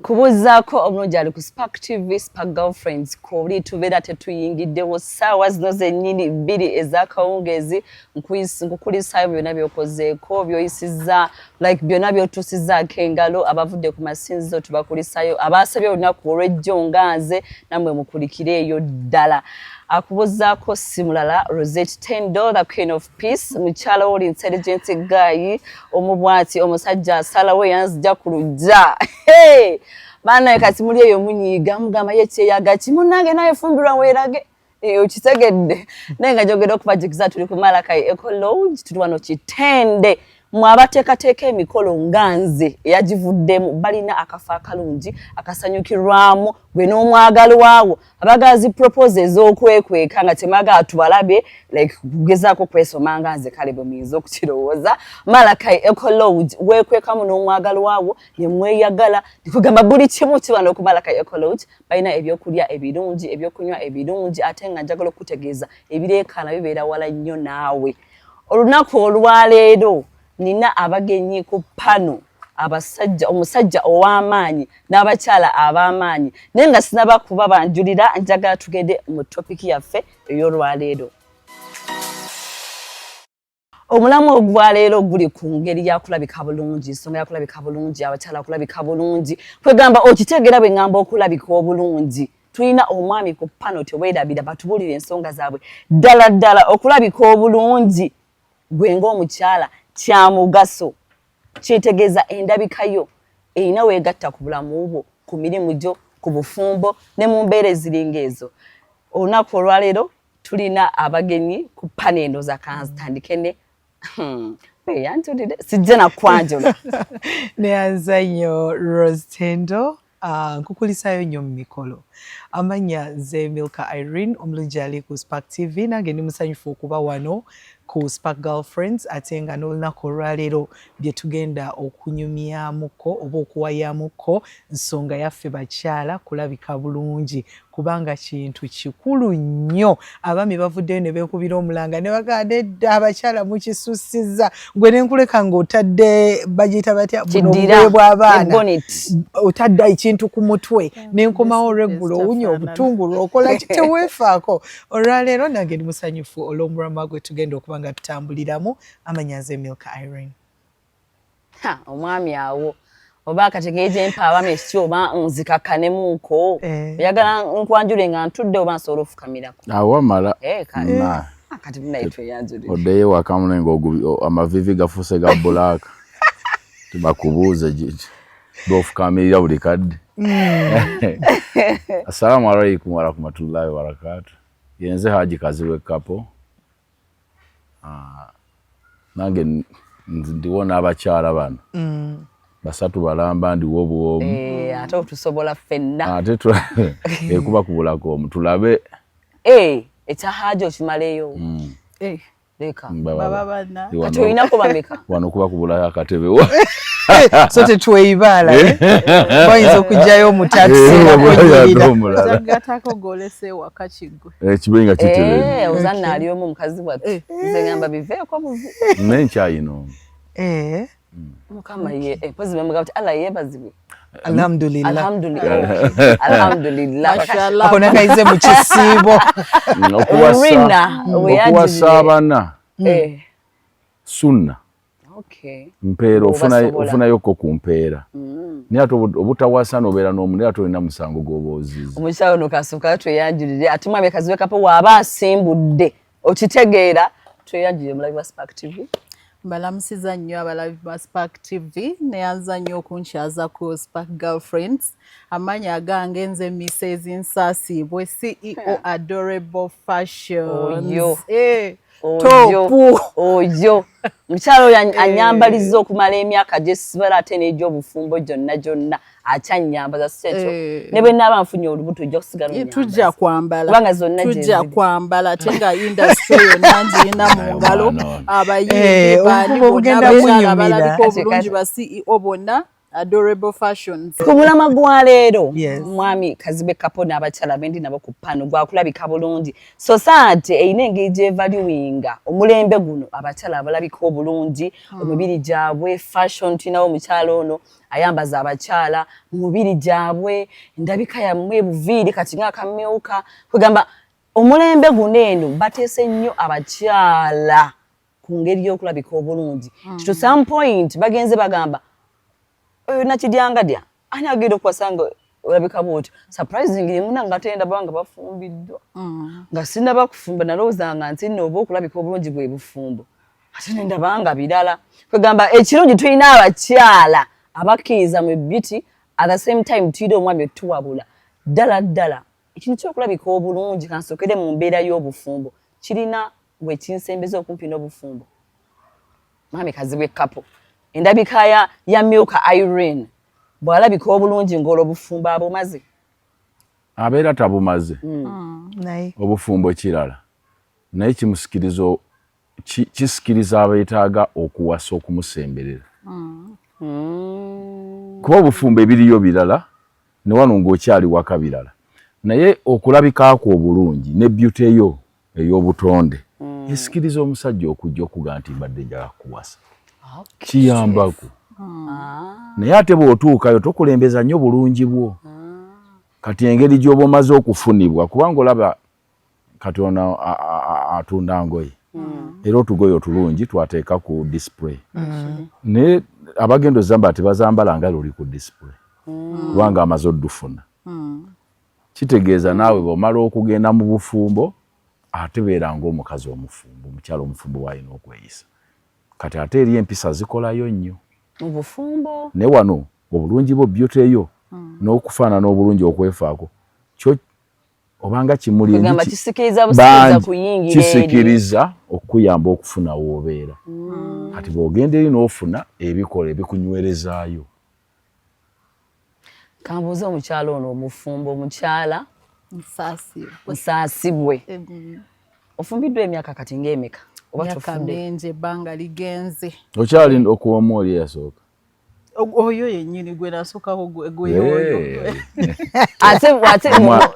Nkubuuzaako omulungi ali ku Spark TV, Spark Girlfriends, kwoli tubeera tetuyingiddewo ssaawa zino zennyini 2 ez'akawungeezi. Nkukulisaayo byonna by'okozeeko, by'oyisizza, like byonna by'otuusizzaako engalo. Abavudde ku masinzizo tubakulisaayo, abaasabye olunaku olw'ejjo nga nze nammwe mukulikire eyo ddala. Akubuuzaako si mulala, Rosette Tendo, the Queen of Peace, mukyala woli intelligent guy omubwati, omusajja asalawo yanzija ku lujja. Hey! Baana kati muli eyo munyiiga, mugamba ye kyeyaga ki munnange, naye fumbirwa weerage. Okitegedde? Naye nga njogera okubajukiza, tuli ku Malakai Eco Lodge, tuli wano Kitende. Mwe abateekateeka emikolo nga nze eyagivuddemu, balina akafo akalungi akasanyukirwamu gwe n'omwagalwawo. Abagala propose ez'okwekweka nga temwagala tubalabe, like kugezaako kwesoma nga nze, kale bwe muyinza okukirowooza, Malakai Eco Lodge weekwekamu n'omwagalwawo ne mweyagala. Ndikugamba buli kimu kiba ku Malakai Eco Lodge. Balina ebyokulya ebirungi, ebyokunywa ebirungi, ate nga njagala okutegeeza ebireekaana bibeera wala nnyo naawe. Olunaku olwaleero nina abagenyi ku panel, abasajja, omusajja ow'amaanyi n'abakyala ab'amaanyi. Naye nga sinaba kubabanjulira, njagala tugende mu topic yaffe ey'olwaleero. Omulamu ogwaleero guli ku ngeri yakulabika bulungi, nsonga yakulabika bulungi, abakyala kulabika bulungi. Kwegamba okitegeera bwe ŋŋamba okulabika obulungi. Tulina omwami ku panel, teweerabira, batubuulire ensonga zaabwe. Ddala ddala okulabika obulungi gwe ng'omukyala kya mugaso? Kitegeeza endabika yo erina weegatta ku bulamu bwo, ku mirimu gyo, ku bufumbo ne mu mbeera eziringa ezo. Olunaku olwaleero tulina abagenyi ku panel. Eno zakanzitandike ne weyanjulire, sijja nakwanjula. Neyanza nnyo, Rose Tendo. Nkukulisaayo nnyo mu mikolo. Amannya nze Milka Irene, omulungi ali ku Spark TV. Nange ndi musanyufu okuba wano ku Spark Girlfriends, ate nga n'olunaku olwaleero bye tugenda okunyumyamuko oba okuwayamuko nsonga yaffe bakyala kulabika bulungi, kubanga kintu kikulu nnyo. Abaami bavuddeyo ne beekubira omulanga ne bagamba, "Nedda, abakyala mukisussizza." Gwe nenkuleka ng'otadde, bagiyita batya buno, obugoye bw'abaana, otadde ekintu ku mutwe, nenkomawo olweggulo owunya obutungulu, okola ki, teweefaako. Olwaleero nange ndi musanyufu olw'omulamwa gwe tugenda okuba nga tutambuliramu. Amanya nze Milka Irene. Omwami awo oba akategeeza empa abaami ekiki, oba nzikakkanemuuko? Oyagala nkwanjule nga ntudde oba nsobola ofukamirako? Awo wamala. Kati munaye tweyanjulire. Oddeyo ewaka mune nga amavivi gafuuse ga black, tubakubuuze bwofukamirira buli kadde. Assalamu alaikum warahmatullahi wabarakatu. Yenze Haji Kazibwe Kapo. Nange ndiwo n'abakyala bano basatu balamba, ndiwo bwomu. Ate otusobola ffenna. Ate ekuba kubulako omu, tulabe. Ekya Haji okimaleyo. Leka kati olinako bameka? Wano kuba kubulayo akatebe. So tetweyibaala, bayinza okugjayo omutakiseera. Gatako golese ewaka kiggwe. Kibe nga kiteredde. Ozanna ali omu, mukazi wattu. Nze ngamba biveeko buvi. Nenkyayina omu. Mukama ye mpozi bemugamba ti Allah yeebazibwe. Alhamdulillah. Alhamdulillah, alhamdulillah. Ako nakayize mu kisiibo. Okuwasa abana sunna. Mpeera, ofunayoko ku mpeera, naye ate obutawasa nobeera n'omu, naye ate olina musango gw'oba oziza. Omukyalo ono kasooka tweyanjulire, ate mwami Kazibwe Kapo waaba asimbudde, okitegeera? Tweyanjulire mulabi wa Spark TV. Mbalamusiza nnyo abalabi ba Spark TV. Neyanza nnyo okunkyaza ku Spark Girlfriends. Amannya agange nze Mrs Nsaasiibwe, CEO Adorable Fashions. Oyo. Top. Oyo mukyalo oyo anyambalizza okumala emyaka gyesibala, ate n'egy'obufumbo gyonna gyonna akyanyambaza. Si ekyo, ne bwe naaba nfunye olubuto ojja kusigala. Tujja kwambala. Kubanga zonna. Tujja kwambala, ate nga industry yonna ngirina mu ngalo. Abayimbi bani bonna, abakyala abalabika obulungi, ba CEO bonna. Adorable Fashions. Ku mulama gwa leero, mwami Kazibwe Kapo n'abakyala bendi nabo ku pano, gwakulabika bulungi. Society erina engeri gyevaluinga omulembe guno abakyala abalabika obulungi, omubiri gyabwe, fashion. Tulinawo omukyala ono ayambaza abakyala mu mubiri gyabwe, endabika yammwe, buviiri kati ngaakamyuka. Kwegamba omulembe guno eno bateese nnyo abakyala ku ngeri y'okulabika obulungi. To some point bagenze bagamba oyo nakidyangadya ani agenda okuwasa nga olabika bwotyo? Surprisingly, muna nga tenda banga bafumbiddwa, nga sinaba kufumba nalowoozanga nti nno oba okulabika obulungi bwe bufumbo, ate nendabanga birala. Kwegamba ekirungi tulina abakyala abakkiriza mu beauty, at the same time tulina omwami otuwabula ddala ddala ekintu kyokulabika obulungi. Kansokere mu mbeera y'obufumbo, kirina wekinsembeza okumpi n'obufumbo. Mwami Kazibwe Kapo, endabika ya Milka Irene bw'alabika obulungi ng'olwo obufumbo abumaze? Abeera tabumaze. Naye Obufumbo kirala, naye kimusikiriza, kisikiriza abeetaaga okuwasa okumusemberera, kuba obufumbo ebiriyo birala, ne wano ng'okyali waka birala. Naye okulabika kwo obulungi ne beauty yo ey'obutonde esikiriza omusajja okujja okuga nti mbadde njagala kukuwasa, kiyambako. Naye ate bw'otuukayo tokulembeza nnyo bulungi bwo. Kati engeri gy'oba omaze okufunibwa, kubanga olaba kati ono atunda ngoye, era otugoye otulungi twateeka ku display, naye abagenda ozambala tebazambala nga luli ku display, kubanga amaze oddufuna. Kitegeeza naawe bw'omala okugenda mu bufumbo, ate beera ng'omukazi omufumbo, omukyala omufumbo bw'alina okweyisa. Kati ate eri empisa zikolayo nnyo mu bufumbo. Naye wano obulungi bwo, beauty eyo n'okufaanana obulungi, okwefaako kyo obanga kimuli Kugamba kisikiriza busikiriza kuyingira eri. Kisikiriza okukuyamba okufuna w'obeera. Kati bw'ogenda eri n'ofuna ebikola ebikunywerezaayo. Kambuuze omukyala ono omufumbo, omukyala Nsaasibwe. Nsaasibwe, ofumbiddwa emyaka kati ng'emeka oba Myaka tofudde? mingi, ebbanga ligenze. Okyali okuwamu oli eyasooka? Oyo yennyini gwe nasookako gwe oyo. Ate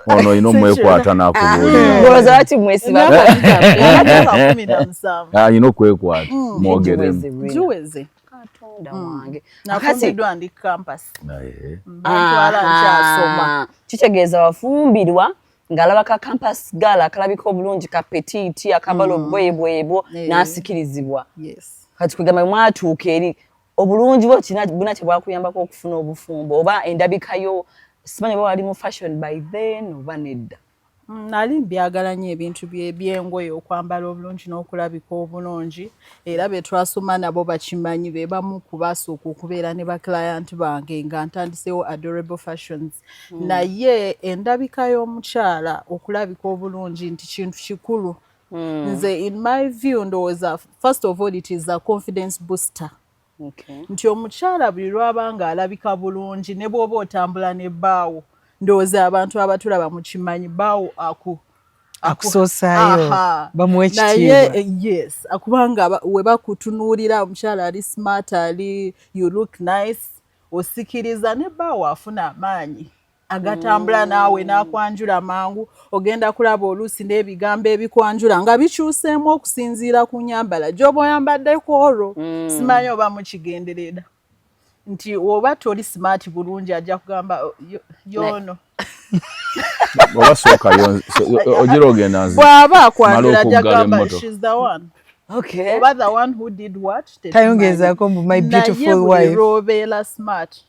Ono olina omwekwata n'akubuulira. Ngolooza lwaki mwesiba? Emyaka 17. Alina okwekwata mwogeremu. Giweze. Katonda wange. Nafumbiddwa ndi campus. Naye Bantwala nkyasoma. Kitegeeza wafumbirwa ng'alaba ka campus girl akalabika obulungi, ka petite, akambala obugoye bwebwo, n'asikirizibwa. Yes. Kati kwegamba mwatuuka eri obulungi bwo kina buna kyebwakuyambako okufuna obufumbo, oba endabika yo, simanyi oba wali mu fashion by then oba nedda? Nali mbyagala nnyo ebintu byengoye, okwambala obulungi n'okulabika obulungi, era be twasoma nabo bakimanyi, be bamu ku basooka okubeera ne baclient bange nga ntandiseewo Adorable Fashions. Naye endabika y'omukyala okulabika obulungi nti kintu kikulu. Nze in my view ndowooza first of all it is a confidence booster, nti omukyala buli lwaba nga alabika bulungi, ne bw'oba otambula ne bbaawo, ndowooza abantu abatulaba mukimanyi, bbaawo aku Akusoosaayo, Aha. bamuwa Naye ekitiibwa. Yes, kubanga we bakutunuulira, omukyala ali smart, ali you look nice, osikiriza ne bbaawo afuna amaanyi agatambula naawe n'akwanjula mangu. Ogenda kulaba oluusi n'ebigambo ebikwanjula nga bikyuseemu okusinziira ku nyambala gy'oba oyambaddeko olwo. Simanyi oba mukigenderera nti oba toli smart bulungi, ajja kugamba, "Oh, yono." Oba sooka ogira ogenda nze Bw'aba akwanjula mala ajja okuggala kugamba, emmotoka. "She's the one," oba "the one who did what?" Tayongezaako mbu my beautiful Naye buli wife. lw'obeera smart,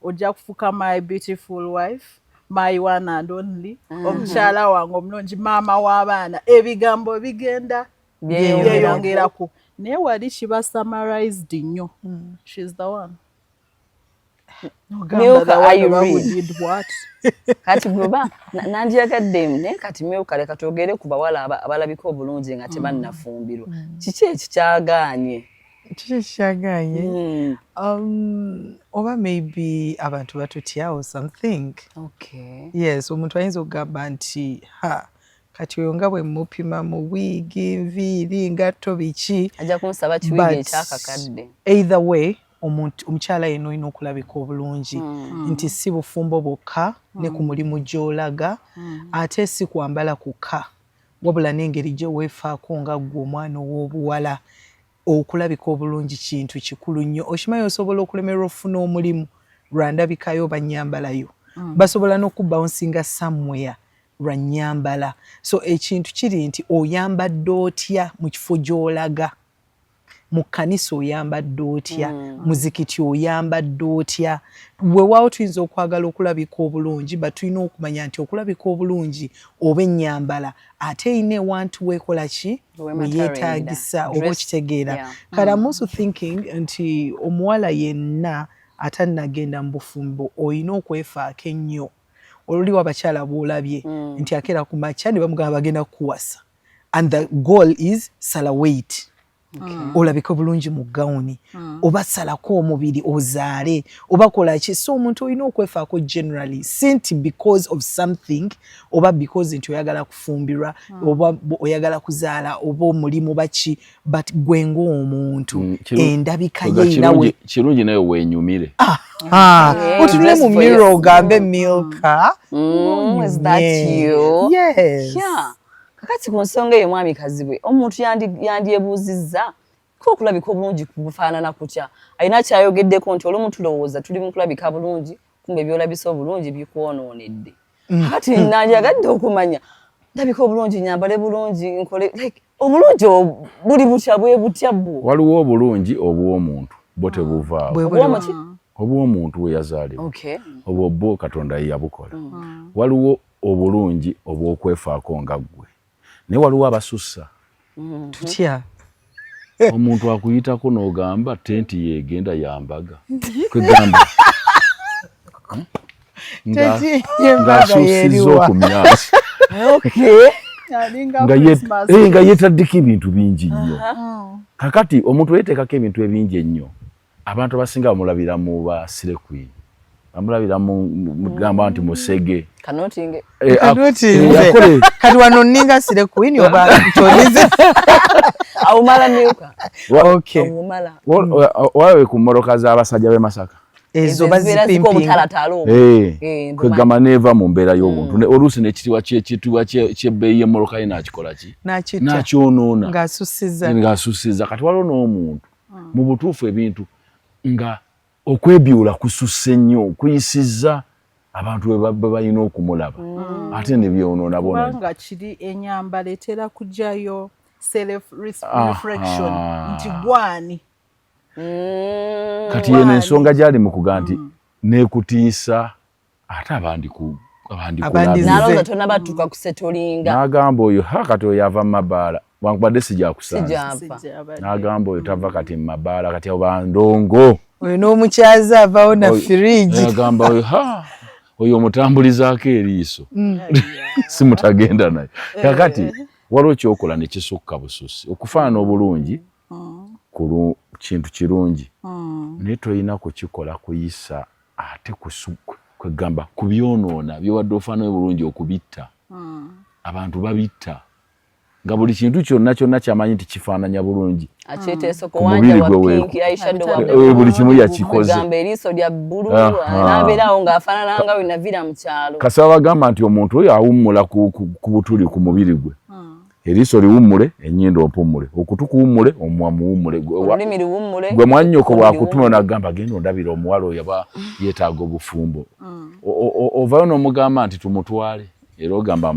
ojja kufuka my beautiful wife, my one and only, omukyala wange omulungi, maama w'abaana. Ebigambo bigenda byeyongerako, naye wali kiba summarized nnyo, "She's the one." Ogamba Milka the one oba who Irene. did what. Kati bweba nandyagadde, naye kati Milka, leka twogere ku bawala abalabika obulungi nga tebannafumbirwa. Kiki ekikyagaanye? Kiki ekikyagaanye? Oba maybe abantu batutya or something. Yes, omuntu ayinza okugamba nti ha, kati oyo nga bwe mupima mu wiigi, nviiri, ngatto, biki, Ajja kunsaba kiwiigi But ekyakakadde. either way. Omuntu omukyala yenna olina okulabika obulungi, nti si bufumbo bwokka, ne ku mulimu gy'olaga, ate si kwambala kwokka, wabula n'engeri gye weefaako nga ggwe omwana ow'obuwala. Okulabika obulungi kintu kikulu nnyo. Okimanyi osobola okulemererwa okufuna omulimu lwa ndabikayo oba nnyambalayo? Basobola n'okubawunsinga somewhere lwa nnyambala. So ekintu kiri nti oyambadde otya mu kifo gy'olaga, mu kkanisa oyambadde otya, muzikiti oyambadde otya. Weewaawo tuyinza okwagala okulabika obulungi, but tulina okumanya nti okulabika obulungi oba ennyambala ate erina ewantu weekola ki, weyeetagisa, oba okitegeera? Kale I'm also thinking nti omuwala yenna atannagenda mu bufumbo olina okwefaako ennyo. Oliwo abakyala bw'olabye nti akeera ku makya ne bamugamba bagenda kukuwasa, and the goal is sala weight, olabike bulungi mu gawuni, oba salako omubiri ozaale, oba kola ki. So omuntu olina okwefaako generally, si nti because of something, oba because nti oyagala kufumbirwa, oba oyagala kuzaala, oba omulimu, oba ki, but gwe ng'omuntu endabika ye nawe. Kirungi naye weenyumire. Otunule mu mirror ogambe, "Milka." Is that you? Yes. Yeah. Kakati ku nsonga eyo, mwami Kazibwe, omuntu yandyebuuzizza ko okulabika obulungi kufaanana kutya? Alina kyayogeddeko nti olumu tulowooza tuli mu kulabika bulungi, kumbe byolabisa obulungi bikwonoonedde. Kati nandyagadde okumanya, ndabika obulungi, nyambale bulungi, nkole like obulungi buli butya, bwe butya bwo? Waliwo obulungi obw'omuntu, bwo tebuvaawo. Obwomuki? Obw'omuntu we yazaalibwa, obwo bwo Katonda ye yabukola. Waliwo obulungi obw'okwefaako nga ggwe, naye waliwo abasussa. Tutya? Omuntu akuyitako n'ogamba tenti yegenda yambaga, kwegamba ng'asussizza okumyasa, nga yeetaddeko ebintu bingi nnyo. Kakati omuntu yeeteekako ebintu ebingi ennyo, abantu abasinga bamulabira mu ba slay queen, bamulabira mugamba nti musege. Kati wano ninga slay queen oba tolize? Awumala myuka. Walabe ku mmotoka z'abasajja b'e Masaka. Ezo bazipimpinga. Kwegamba neeva mu mbeera y'obuntu, oluusi n'ekitiibwa kyekitiibwa ky'ebbeeyi y'emmoloka ye nakikola ki, nakyonoona. Ng'asusiza. Ng'asusiza. Kati waliwo n'omuntu mu butuufu ebintu nga okwebyula kususse nnyo, kuyisizza abantu bwe balina okumulaba, ate ne byonoona bona. Kubanga kiri enyambala etera kujjayo self reflection nti gwani. Kati yeno ensonga gyali mu kuga nti nekutiisa ate abandi ku nalowooza tonabatuuka kusetolinga. N'agamba oyo ha, kati oyo ava mu mabaala, wankubadde sijakusanza. N'agamba oyo tava kati mu mabaala, kati abo bandongo. Oyo n'omukyaza avawo na firiji. Agamba oyo ha, oyo omutambulizaako eriiso, si mutagenda naye. Kakati waliwo kyokola ne kisukka bususi. Okufaanana obulungi ku kintu kirungi, naye tolina kukikola kuyisa ate kwegamba kubyonoona byobadde ofaanana bulungi, okubitta. Abantu babitta nga buli kintu kyonna kyonna kyamanyi nti kifaananya bulungi ku mubiri gwe, buli kimu yakikoze. Eriiso lya bbulu, nabeerawo ng'afaanana nga wenaviira mu kyalo. Kasaba bagamba nti omuntu oyo awummula ku butuli ku mubiri gwe. Eriiso liwummule, ennyindo mpummule, okutu kuwummule, omumwa muwummule. Olulimi luwummule. Gwe mwannyoko bwakutuma nagamba, "Genda ondabira omuwala oyo aba yeetaaga obufumbo," ovayo n'omugamba nti tumutwale, era ogamba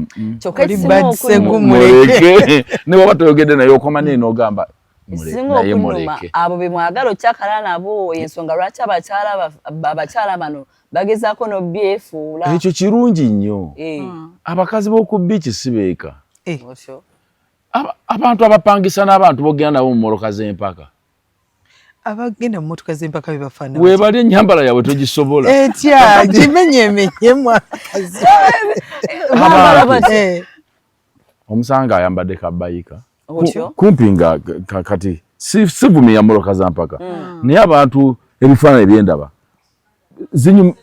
muleke, ne waba toyogedde naye okoma naye n'ogamba Ekisinga okunnuma, abo be mwagala okyakala nabo, ensonga lwaki abakyala bano bagezaako n'obyefuula. Ekyo kirungi nnyo. Abakazi b'oku biiki si beeka. Abantu abapangisa n'abantu bogenda nabo mu mmotoka z'empaka. Abagenda mu motoka z'empaka bebafaanana? Weebali ennyambala yaabwe togisobola. Etya gimenyemenye mwakazi. Omusanga ayambadde kabayika kumpi nga kati sivumira mmotoka za mpaka, naye abantu ebifaananyi ebyendaba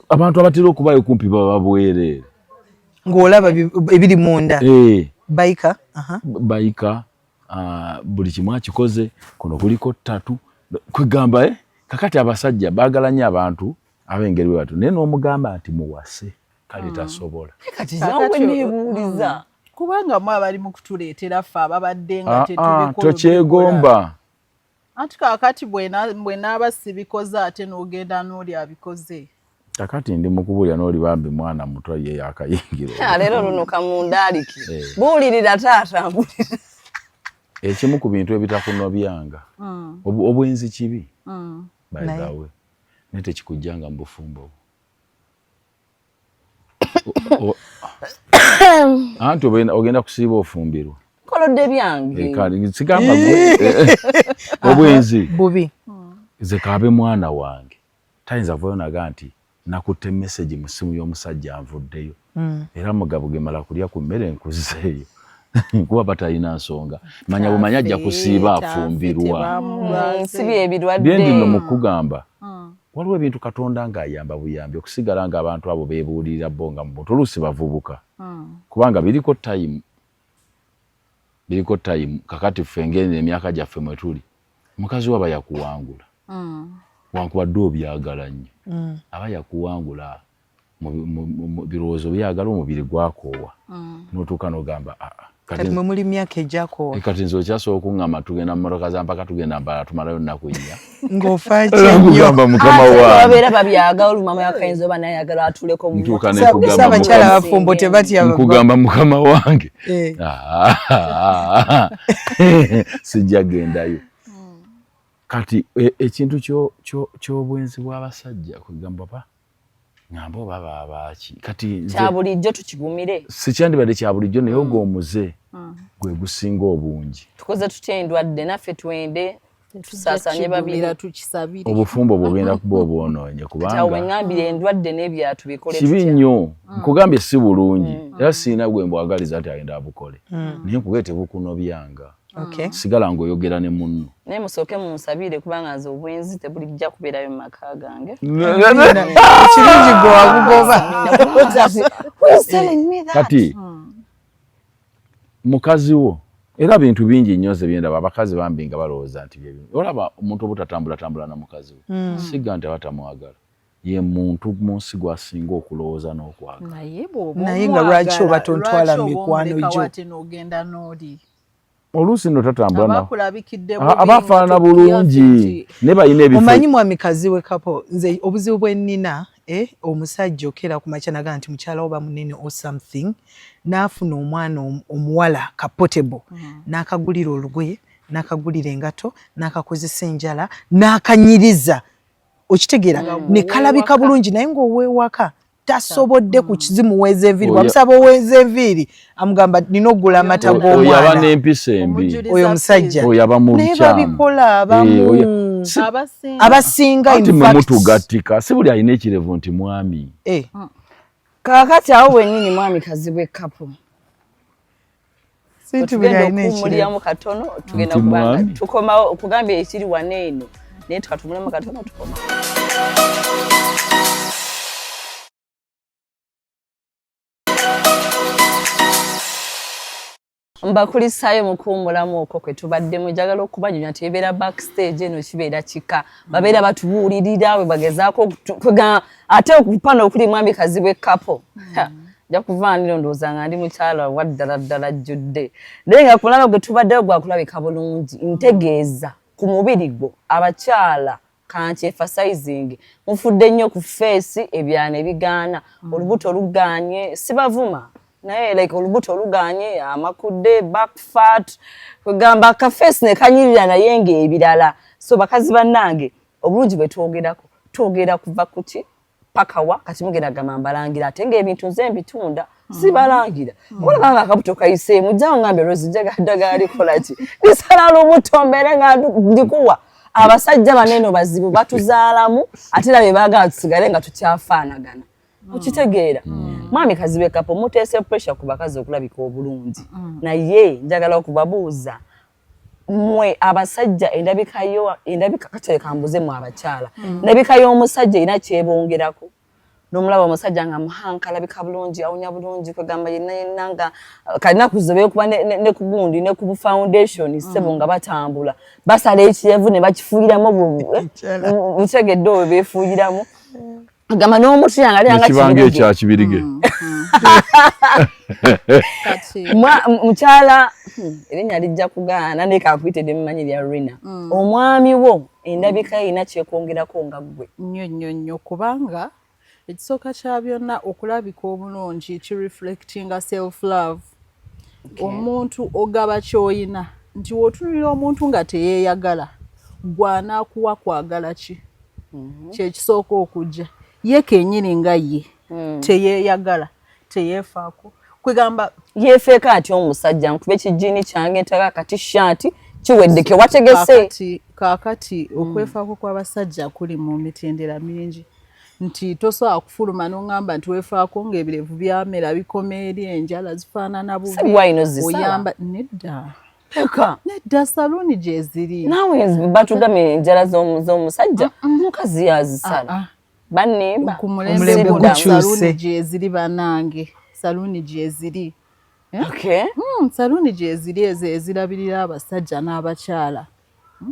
abantu abatera okubayo kumpi baba bwereere. Ng'olaba ebiri munda. Bayika. Bayika, buli kimu akikoze, kuno kuliko ttatu, kwegamba eh? Kakati abasajja baagala nnyo abantu ab'engeri bwe batyo, naye n'omugamba nti muwase, kale tasobola. Kati nawe neebuuliza. Kubanga mu abali mu kutuleetera ffe ababadde nga Ah, ah, tetubikola. Tokyegomba. Anti kaakati bwe naaba sibikoze, ate n'ogenda n'oli abikoze. Kakati ndi mukubuulira n'oli bambi mwana muto, ye yakayingira. Ha, leero luno kamundaaliki. Eh. Buulirira taata, mbuulira. Ekimu ku bintu ebitakunobyanga, obwenzi kibi, by the way, naye tekikujjanga mu bufumbo bwo. Anti ogenda kusiiba ofumbirwa. Nkolodde byange. Eh, kale sigamba gwe obwenzi bubi. Nze kaabe mwana wange tayinza kuvayo naga nti nakutte message mu ssimu y'omusajja anvuddeyo, era mugabo gemala kulya ku mmere nkuzeeyo, kuba batalina nsonga. Manya bumanya ajja kusiiba afumbirwa. Si byebirwadde. Byendi nno mu kugamba, waliwo ebintu Katonda ng'ayamba buyambi okusigala ng'abantu abo beebuulirira bo nga mu buntu, oluusi bavubuka, kubanga biriko time, biriko time. Kakati ffe ngeno emyaka gyaffe mwe tuli, mukazi we aba yakuwangula, wankubadde obyagala nnyo, aba yakuwangula mu birowoozo byagala, omubiri gwakoowa, n'otuuka n'ogamba, "Ah, ah, kati mwe muli myaka ejakoowa." Eh, kati nze okyasobola okuŋŋamba tugenda mu motoka za mpaka, tugenda mbala, tumalayo nnaku 4. Ng'ofa nnyo. Nkugamba mukama wange. Babeera babyagala, olumama yakayinza oba nayagala atuleko mu Ntuuka Sa nekugamba abakyala mukama- abafumbo tebatya. Nkugamba mukama wange. Eh. Ah, sijja gendayo. Kati ekintu ky'obwenzi bw'abasajja, kwegamba ba ŋŋamba oba baabaaki kati nze Kya bulijjo, tukigumire. Si kyandibadde kya bulijjo, naye ogwo omuze gwe gusinga obungi. Tukoze tutya endwadde naffe twende tusaasanye babiri? Tukisabire. Obufumbo bwogenda kuba obwonoonye Kati awo kubanga weŋŋambira endwadde n'ebyatu bikole kibi tutya? nnyo. Nkugambye si bulungi, era siina gwe mbwagaliza nti agenda abukole, naye nkugambye tebukunobyanga. Sigala ng'oyogera ne munno. Naye musooke munsabire, kubanga nze obwenzi tebulijja kubeerayo mu maka gange. Ekirungi gwe wabugoba. Who is telling me that? Kati mukazi wo, era bintu bingi nnyo nze byendaba abakazi bambi nga balowooza nti byebyo. Olaba omuntu obutatambulatambula na mukazi we, sigga nti aba tamwagala, ye muntu mu nsi gwasinga okulowooza n'okwagala. Naye bw'oba Naye nga lwaki oba tontwala lwaki oba mikwano omulekawo gyo? Ate n'ogenda n'oli Oluusi nno tatambula abakulabikidde abafaanana bulungi naye balina ebifo. Omanyi mwami Kazibwe Kapo, nze obuzibu bwe nnina, omusajja okeera ku makya naga nti mukyala wo bamunene or something, n'afuna omwana omuwala ka Portable, n'akagulira olugoye, n'akagulira engato, n'akakozesa enjala, n'akanyiriza, okitegeera, ne kalabika bulungi, naye ng'oweewaka tasobodde kuzimuweeza enviiri. Bwamusaba oweeza enviiri, amugamba nina okugula amata Oyo aba g'omwana. N'empisa embi. Oyo omusajja. Oyo aba mu Naye bukyamu. babikola abamu. Abasinga. Abasinga. Anti In mwe fact. mutugattika, si buli alina ekirevu nti mwami. Kaakati awo wennyini, mwami Kazibwe Kapo, Si nti buli tugenda alina ekirevu. okuwummuliramu katono, tugenda Nti kubanga mwami. tukomawo okugambye ekiri wano eno, naye tukatumulemu katono, tukomawo. Mbakulisaayo mukuwummulamu okwo kwe tubaddemu. Njagala okubanyumya nti ebeera backstage eno kibeera kika, babeera batubuulirira bwe bagezaako ate okupana okuli mwami Kazibwe Kapo. Nja kuvaaniro ndowooza nga ndi mukyala wa ddala ddala ajjudde, naye nga kulaba gwe tubaddeyo gwakulabika bulungi, ntegeeza ku mubiri gwo. Abakyala kanki emphasizing, mufudde nnyo ku face, ebyana ebigaana, olubuto luganye, sibavuma naye like olubuto luganye, amakudde, back fat, kwegamba akaface ne kanyirira, naye ng'ebirala. So bakazi bannange, obulungi bwe twogerako, twogera kuva kuki paka wa? Kati mugenda gamba mbalangira, ate ng'ebintu nze mbitunda, sibalangira. Olaba nga akabuto kayiseemu, jjawo ngambe, "Rose, njagala ddagala likola ki, lisala lubuto," mbeere nga ndikuwa. Abasajja banene bazibu, batuzaalamu, ate era be baagala tusigale nga tukyafaanagana, okitegeera? Mwami Kazibwe Kapo, muteese pressure ku bakazi okulabika obulungi, naye njagala okubabuuza mmwe abasajja, endabika yo, endabika, kati leka mbuze mu abakyala, endabika y'omusajja erina kyebongerako? N'omulaba omusajja nga muhanka, alabika bulungi, awunya bulungi, kwegamba yenna yenna nga kalina kuzobe kuba ne ku gundi ne ku foundation, ssebo, nga batambula basala ekirevu ne bakifuuyiramu. Butegedde obwo beefuuyiramu, gamba n'omutu yange ali anga Ekibanga ekya Kibirige. Mukyala, erinnya lijja kugaana, naye kankuyite mumanyi lya Rina. Omwami wo endabika ye erina kyekwongerako nga ggwe? Nnyo nnyo nnyo, kubanga ekisooka kya byonna, okulabika obulungi kireflectinga self love. Omuntu ogaba ky'oyina, nti w'otunulira omuntu nga teyeeyagala, gwanaakuwa kwagala ki? Kyekisooka okujja, ye kennyini nga ye teyeeyagala, teyeefaako, kwegamba Yeefeeko atya omusajja? Nkuba ekijiini kyange, ntaka akati shaati kiwedde kewategese. Kaakati okwefaako kw'abasajja kuli mu mitendera mingi, nti tosobola kufuluma n'oŋŋamba nti weefaako ng'ebirevu byamera bikoma eri, enjala zifaanana bubi. Si bwayino zisala? Oyamba nedda. Eka. Nedda, saluuni gyeziri. Naawe batugambye enjala z'omusajja mukazi yazisala. Ah, ah. Bannimba. Ku mulembe Omulembe guno gukyuse. saluuni gyeziri, banange, saluuni gyeziri. Saluuni gyeziri ezo ezirabirira abasajja n'abakyala.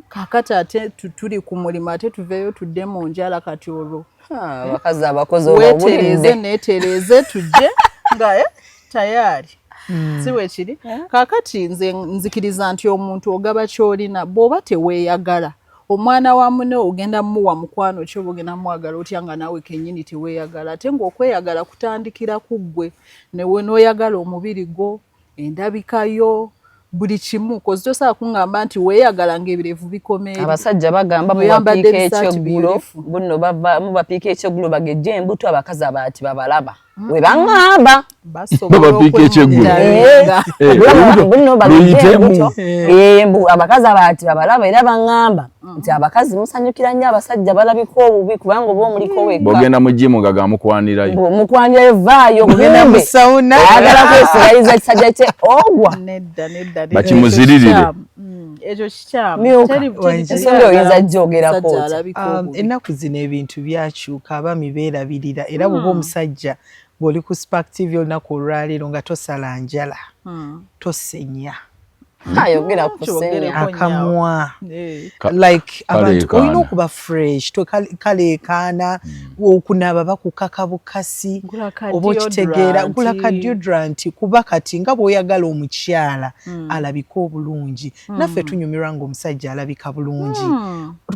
Kaakati ate tuli ku mulimu, ate tuveeyo tudde mu njala, kati olwo Ah, abakazi abakozi weetereeze. obawulidde. Neetereeze tujje nga tayari, si bwe kiri? Kaakati nze nzikiriza nti omuntu ogaba ky'olina. Bw'oba teweeyagala, omwana wa munne ogenda muwa mukwano ki, oba ogenda mwagala otya nga naawe kennyini teweeyagala? Ate ng'okweyagala kutandikira ku ggwe, newe n'oyagala omubiri gwo, endabika yo, buli kimu, 'cause tosobola kuŋŋamba nti weeyagala ng'ebirevu bikoma eri. Abasajja bagamba Oyambadde mubapiika ebisaati ekyeggulo. beautiful. Buno bava mubapiika ekyeggulo, bagejje embuto, abakazi abaati babalaba we baŋŋamba. Basobola Babapiika ekyeggulo. okwemutalinga. Olubuto Buno bagejje luyitemu. embuto. Mbu abakazi abaati babalaba, era baŋŋamba nti abakazi musanyukira nnyo abasajja balabika obubi, kubanga oba omuliko wekka. Bw'ogenda mu gym nga gamukwanirayo. Mbu mukwanirayo, vaayo. Ogenda mu Kumbe sauna. ayagala kwesigaliza kisajja kye ogwa. Nedda, nedda, nedda. Bakimuziririre. Ekyo kikyamu. Ekyo kikyamu. Myuka. Teri Ensonga oyinza gyogerako musajja otya? alabika obubi. Ennaku zino ebintu byakyuka, abaami beerabirira, era bw'oba omusajja ng'oli ku Spark TV olunaku olwaleero nga tosala njala, tosenya, Ayogera ku Kyogereko. senya. Akamwa, like abantu Kaleekaana. olina okuba fresh, kaleekaana, okunaaba bakukaka bukasi. Gula ka Oba okitegeera? deodorant. Gula ka deodorant, kuba kati nga bw'oyagala omukyala alabike obulungi, naffe tunyumirwa ng'omusajja alabika bulungi.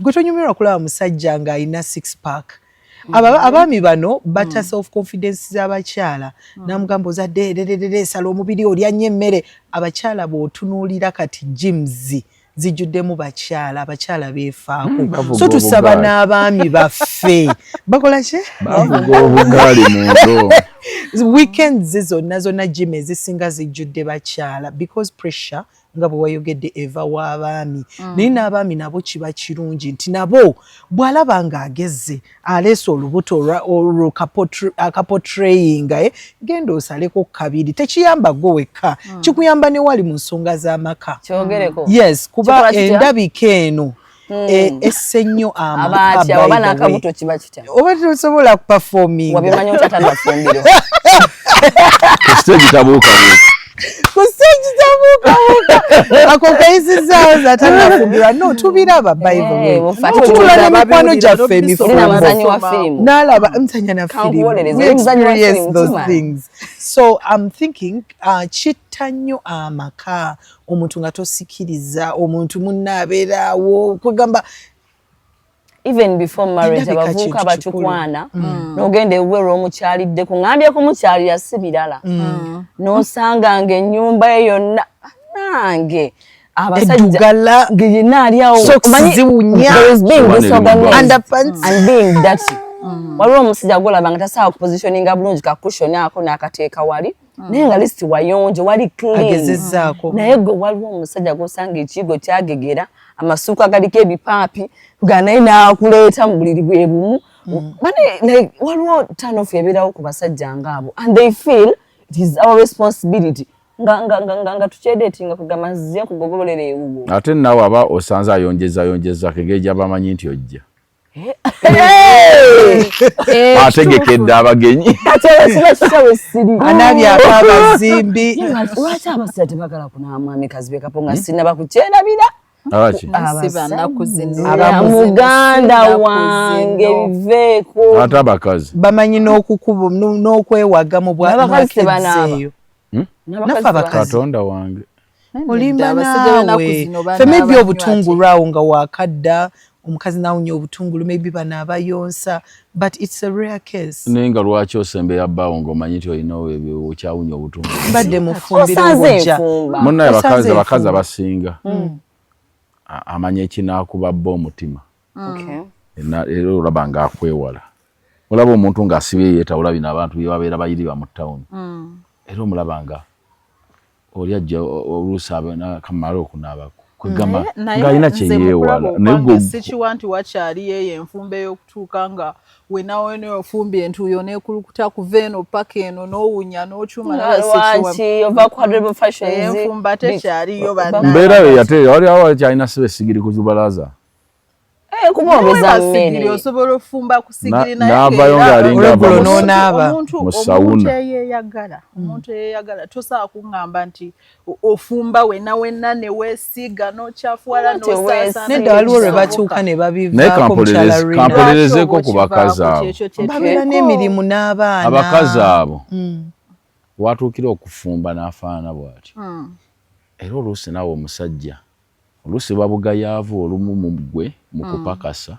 Gwe tonyumirwa kulaba musajja ng'alina six pack? Abaami bano bata self confidence z'abakyala, namugamba ozadde rererere, sala omubiri, olya nnyo emmere. Abakyala bw'otunuulira kati gyms zijjuddemu bakyala, abakyala beefaako. Bavuga So tusaba obugaali. n'abaami baffe bakola ki? Bavuga obugaali mu nto. Weekends zonna zonna gym ezisinga zijjudde bakyala, because pressure nga bwe wayogedde eva w'abaami. Naye n'abaami nabo kiba kirungi nti nabo bw'alaba ng'ageze aleese olubuto olwo akaportrayinga, genda osaleko kabiri. Tekiyamba gwe wekka, kikuyamba ne wali mu nsonga z'amaka. Kyogereko. Yes, kuba Kikola kitya? endabika eno esse nnyo amaka. Abaatya By oba the way. n'akabuto kiba kitya? Oba tosobola kuperforminga. Wabimanyi otya tanafumbiro? Ku stage tabuukabuuka. Ku stage tabuukabuuka, ako kayisizaawo zatanafumbirwa. No, tubiraba, by the way. Eh, mufa Tutula n'emikwano gyaffe Olina emifumbo, muzanyi wa firimu. n'alaba muzanya na firimu. Kankuwolereze, We oli muzanyi wa experience firimu, those kimala. things. So I'm thinking, kitta nnyo amaka omuntu nga tosikiriza omuntu munno abeeraawo, kwegamba Even before marriage, Endabika abavubuka kintu batukwana, n'ogenda ewuwe lw'omukyalidde, kuŋŋambye kumukyalira si birala, n'osanga ng'ennyumba ye yonna, nange abasajja Eddugala. nga yenna ali awo. Socks Omanyi, ziwunya. there is being Sowaani eri mu disorganized Underpants. and being dirty. Waliwo omusajja gwolaba nga tasobola kupositioninga bulungi ka cushion ako n'akateeka wali, naye nga least wayonjo, wali clean. Agezezzaako. Naye gwe waliwo omusajja gwosanga ekiyigo kyagegera, amasuuka galiko ebipaapi, nga naye n'akuleeta mu buliri bwe bumu. Bane, like, waliwo turn off ebeerawo ku basajja ngaabo, and they feel it is our responsibility nga tukyedeetinga kugamba nzize nkugogobolera ewuwo. Ate naawe aba osanze ayonjeza ayonjezako engeri gy'abamanyi nti ojja. Eh, Ategekedde abagenyi. Kati olwo kiba kitya siri? Anabyako abazimbi. Lwaki abasajja tebagala kunaaba mwami Kazibwe Kapo nga sinaba kukyerabira? Abaki? Si bannaku zino. Abamu. Muganda Ennaku wange zino. biveeko. Ate abakazi. Bamanyi n'okukuba n'okwewaga mu bwa N'abakazi mu tebanaaba. eyo. N'abakazi Naffe abakazi. Katonda wange. Olimba Abasajja b'ennaku naawe. zino Ffe maybe banaaba obutungulu awo nga wakadda omukazi n'awunya obutungulu, maybe banaabayonsa, but it's a rare case. Naye nga lwaki osembeera bbaawo ng'omanyi nti olina ebyo okyawunya obutungulu? Mbadde mufumbiro Osanze ng'ojja. enfumba. Munnaye Osanze abakazi abakazi enfumba. abasinga amanya ekinaakuba bba omutima. Okay. Era olaba ng'akwewala. Olaba omuntu ng'asibye yeetawula bino abantu bye babeera bayiriba mu tawuni. Era omulaba nga oli ajja oluusi kamale okunaabako. Kwegamba ng'alina kye nze mu yeewala. kulaba Naye okwange gwe sikiwa nti wakyaliyo eyo enfumba ey'okutuuka nga wena wena ofumbye entuuyo n'ekulukuta kuva eno paka eno n'owunya n'okyuma naye sikiwa. Lwaki ova ku Adorable Fashions? Enfumba tekyaliyo bannange. Mbeera yo yateera wali awo kyalina siba essigiri ku lubalaza. Eh, kubongeza Sigiri mmere. osobola ofumba ku sigiri naye N'avaayo ng'era ng'alinga ava Olweggulo n'onaaba. mu sawuna. Omuntu eyeeyagala tosobola kuŋŋamba nti ofumba wenna wenna ne weesiiga n'okyafuwala Nga teweesiiga. Nedda, waliwo lwe batuuka ne Naye babivaako, mukyala Rina. kampolerezeeko ku bakazi abo. Babeera n'emirimu n'abaana. Abakazi abo watuukira okufumba n'afaanana bw'atyo. Era oluusi naawe omusajja oluusi babugayaavu olumu mu ggwe mu kupakasa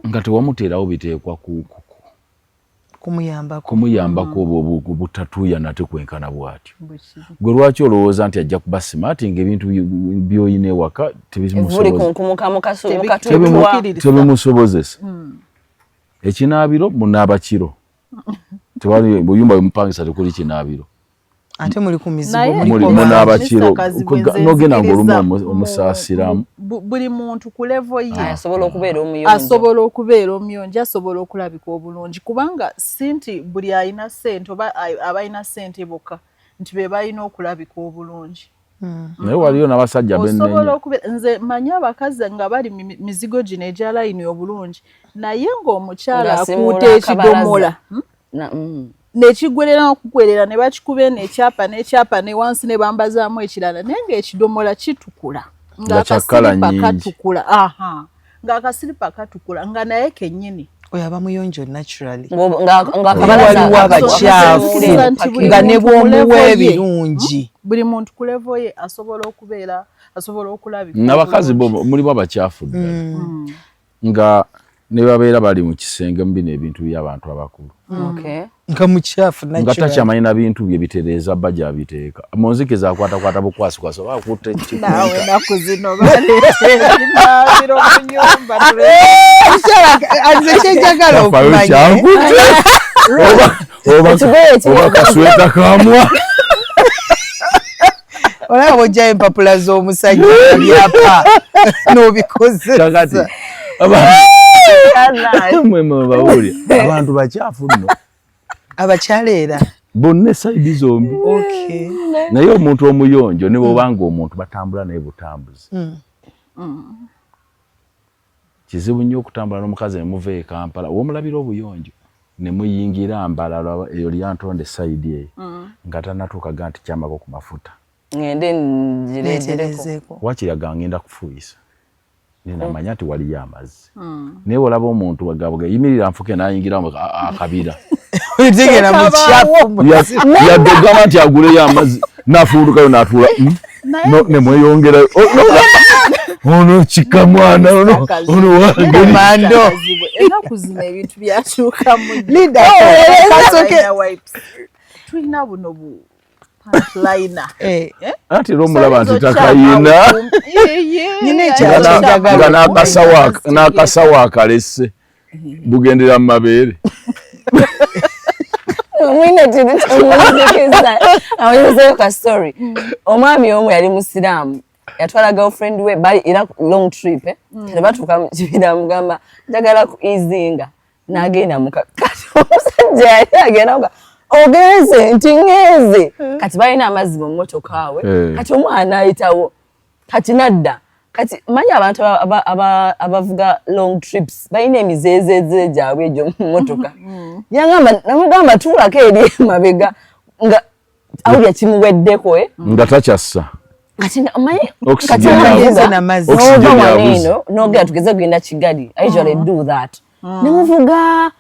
nga tewamuteerawo biteekwa kumuyambako. Kumuyambako obwo butatuuya nate kwenkana bw'atyo. Gwe lwaki olowooza nti ajja kuba smart ng'ebintu by'oyina ewaka Evuli kunkumuka mukatutwa. tebimusobozesa? Ekinaabiro munaaba kiro, tewali buyumba bwemupangisa tekuli kinaabiro. Ate muli ku mizigo. Naye muli Muli ku munaaba bangi. kiro. Mr. Kazibwe, nze N'ogenda ng'olumu nzikiriza omusaasiramu. Buli muntu ku level ye Asobola okubeera omuyonjo. Asobola okubeera omuyonjo, asobola okulabika obulungi, kubanga si nti buli alina ssente oba abalina ssente bokka nti be balina okulabika obulungi. Naye waliyo n'abasajja Osobola bennenya. okubeera, nze manyi abakazi nga bali mu mizigo gino egya layini obulungi, naye ng'omukyala Ng'asimuula akuuta ekidomola, akabalaza. Nekigwerera n'okugwerera ne bakikuba eno ekyapa n'ekyapa ne wansi ne bambazaamu ekirala, naye ng'ekidomola kitukula. Nga kya kkala Ng'akasiripa nnyingi. katukula, aha, ng'akasiripa katukula nga naye kennyini. Oyo aba muyonjo naturally. Ng'akabalaza Waliwo abakyafu Nzikiriza nti buli nga ne muntu ku bw'omuwa level ye, ebirungi. Buli muntu ku level ye asobola okubeera, asobola okulabika N'abakazi bo obulungi. mulimu abakyafu ddala nga ne babeera bali mu kisenge mu bino ebintu by'abantu abakulu. Nga mukyafu Nga naturally. takyamanyi na bintu bye bitereeza bba gyabiteeka mu nzikiza, akwatakwata bukwasikwasi oba akutte Naawe ennaku zino baleeta ebinaabiro mu nyumba. Mukyala, nze kyenjagala Kyafaayo okumanya kyankutte Ekigoye oba kasweta kamwa. Olaba bw'ojjayo empapula z'omusajja byapa n'obikozesa. Kakati mwe mwe abantu bakyafu nno. Abakyala era. Bonna esayidi zombi. Naye omuntu omuyonjo ne bwobanga omuntu batambula naye butambuzi, kizibu nnyo okutambula n'omukazi ne muva e Kampala womulabira obuyonjo ne muyingira Mbalala eyo Lyantonde side eyo, nga tanatuuka ga nti kyamako ku mafuta. Ngende ngireetereko. Neeterezeeko. Wakiri aga ngenda kufuuyisa nenamanya nti waliyo amazzi, naye olaba omuntu wagabuga yimirira nfuke nayingira akabira. Otegeera, mukyafu. Yadde ogamba nti aguleyo amazzi nafuulukayo natuula, nemweyongerayo ono kika mwana ono ono wange. Mando. Ennaku zino ebintu byakyukamu. Linda, kasoke. Tulina buno bu pantliner. Anti era omulaba nti takayina. Nina ekyalo kyenjagala Nga okumanya. n'akasawo akalese bugendera mu mabeere. Mwine kintu kyemunzikiza awulizeyo ka story. Omwami omu yali musiraamu, yatwala girlfriend we, bali era long trip, eh? Kati batuuka mu kibira, mugamba njagala ku easinga, n'agenda muka. Kati omusajja yali agenda muka, ogenze nti ŋŋenze. Kati balina amazzi mu mmotoka awe. Kati omwana ayitawo, kati nadda. Kati manyi abantu abavuga long trips balina emizeezeeze gyabwe egyo mu mmotoka. Yangamba, namugamba tuulako eri emabega nga awulira kimuweddeko eh? Nga takyassa. Kati omanyi Oxygen kati yabuze. omuvuga N'amazzi. n'ova Oxygen wano yabuze. eno n'ogenda tugeze kugenda Kigali. I usually do that. Ne muvuga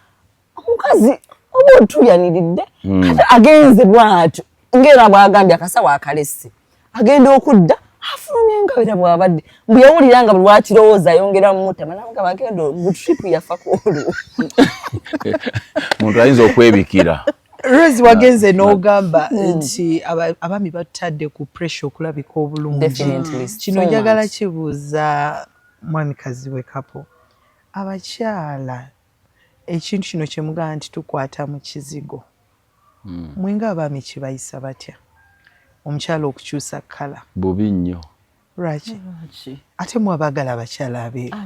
omukazi oba otuuyaniridde, kati agenze bw'atyo ng'era bw'agambye akasawo akalesse, agenda okudda afulumye nga era bw'abadde mbu yawulira nga buli lwakirowooza ayongera mumutama, namugamba agenda mu trip yafa ku olwo. Muntu ayinza okwebikira. Rose, wagenze n'ogamba nti abaami batadde ku pressure okulabika obulungi. Definitely, Kino so njagala much. kibuuza mwamikazi we kapo abakyala, ekintu kino kyemugamba nti tukwata mu kizigo, mwenga abaami kibayisa batya omukyala okukyusa colour? Bubi nnyo. Lwaki ate mwabaagala abakyala abeeru?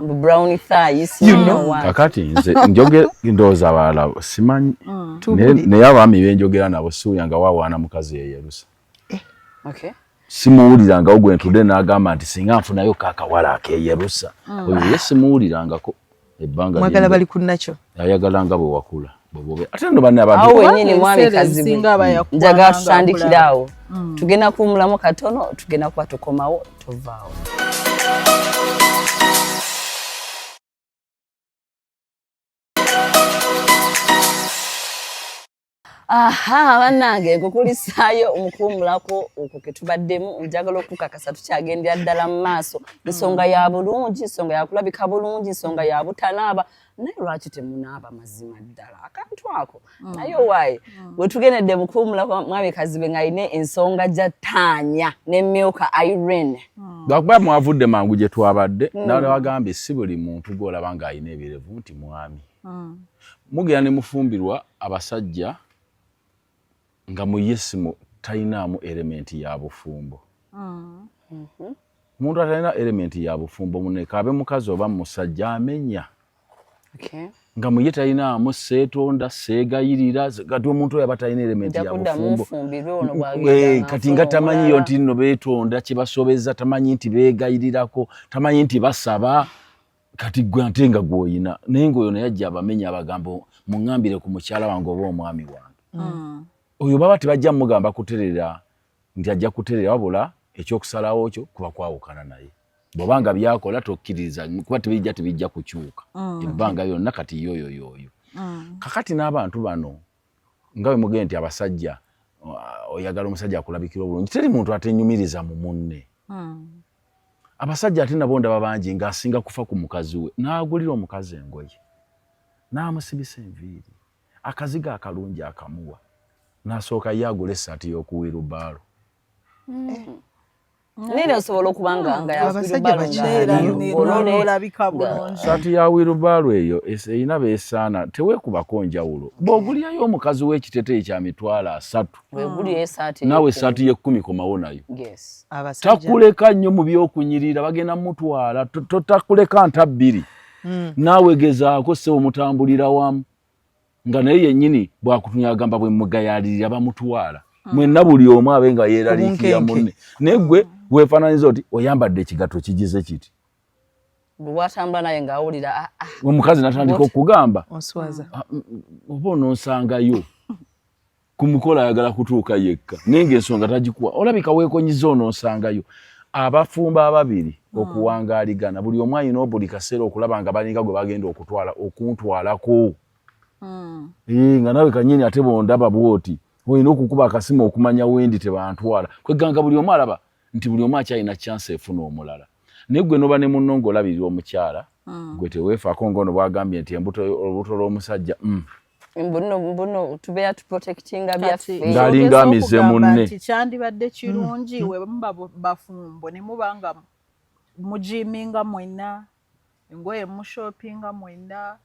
Mbu brown thighs, You know. what? Kakati nze njoge ndowooza abalala simanyi, Tubuli. naye abaami benjogera nabo siwulira nga wawaana mukazi yeyerusa. Simuwulirangawo gwe ntudde n'agamba nti singa nfunayo kakawala akeeyerusa. Oyo ye simuwulirangako ebbanga Mwagala bali ku nakyo. Ayagala nga bwe wakula bwe ate nno banne abantu. Awo Kubanga wennyini mwami ebiseera Kazibwe, ebisinga aba yakuwana njagala nga tutandikire akulaba. awo. Tugenda kuwumulamu katono, tugenda kuba tukomawo, tovaawo. Aha, bannange, nkukulisaayo omukuwumulako okwo ke tubaddemu. Njagala okukakasa tukyagendera ddala mu maaso. Nsonga ya bulungi, nsonga ya kulabika bulungi, nsonga ya butanaaba. Naye lwaki temunaaba? Mazima ddala akantu ako naye owaaye bwe tugendedde mu kuwumulako, mwami Kazibwe ng'alina ensonga gya Taanya ne Milka Irene. Lwakuba mwavudde mangu gye twabadde, nawagambye si buli muntu gw'olaba ng'alina ebirevu nti mwami. Mugenda ne mufumbirwa abasajja nga mu ye simu talinaamu element ya bufumbo. Omuntu atalina element ya bufumbo munne, kaabe mukazi oba musajja, amenya. Nga muye talinaamu seetonda, seegayirira. Kati omuntu oyo aba talina element Nja ya kuddamu bufumbo. nfumbirwe ono bw'agenda Eh, nga kati nga nfuna tamanyiyo omulala. nti nno beetonda kyebasobeza, tamanyi nti beegayirirako, tamanyi nti basaba. Kati gwe ate nga gw'oyina, naye ngaoyo naye ajja abamenya, abagamba muŋŋambire ku mukyala wange oba omwami wange. Oyo baba tebajja mugamba kuterera nti ajja kuterera, wabula ekyokusalawo kyo kuba kwawukana naye bw'oba nga byakola tokkiriza, kuba tebijja kukyuka ebbanga yonna. Kati yoyo yoyo kakati n'abantu bano nga bwe mugenda nti abasajja, oyagala omusajja akulabikira obulungi, teri muntu atenyumiriza mu munne. Abasajja ate nabo ndaba bangi ng'asinga kufa ku mukazi we, n'agulira omukazi engoye, n'amusibisa enviiri, akazigo akalungi akamuwa, n'asooka ye agula essaati y'okuwirubaalo. Naye osobola okuba nga Abasajja bakyaliyo. N'olabika bulungi. Saati ya wirubaalo eyo erina beesaana, teweekubako njawulo. Bw'ogulirayo omukazi w'ekiteeteeyi kya 300,000, wegulira esaati naawe essaati y'ekkumi komawo nayo. Abasajja Takuleka nnyo mu byokunyirira, bagenda mutwala totakuleka nta bbiri. Naawe gezaako ssebo, mutambulira wamu nga naye yennyini bwakutunya agamba bwe mugayaalirira bamutwala mwenna, buli omu abe nga yeeraliikirira Obunkenke. munne. Naye gwe weefaananyiza oti oyambadde ekigatto kigize kiti. Bwe watambula naye ng'awulira ah, ah. Omukazi natandika okugamba, Onswaza. "Ah, oba onoonsangayo ku mukolo," ayagala kutuuka yekka naye ngaensonga tagikuwa, olabika weekonyiza onoonsangayo. Abafumbo ababiri okuwangaaligana, buli omu alina buli kaseera okulaba nga balinga gwe bagenda okutwala okuntwalako. Eh, nga nawe kanyini ate bondaba bwoti olina okukuba akasimu okumanya wendi tebantwala. Kweganga buli omu alaba nti buli omu akyalina chance efuna omulala, naye gwe noba ne munno ng'olabirira omukyala, gwe teweefaako, ng'ono bwagambye nti embuto, olubuto lw'omusajja Mbuno tubeera tuprotectinga byaffe. Ng'alinga amize munne. Nti kyandibadde kirungi we muba bafumbo ne muba nga mujiminga mwenna, engoye mushoppinga mwenna,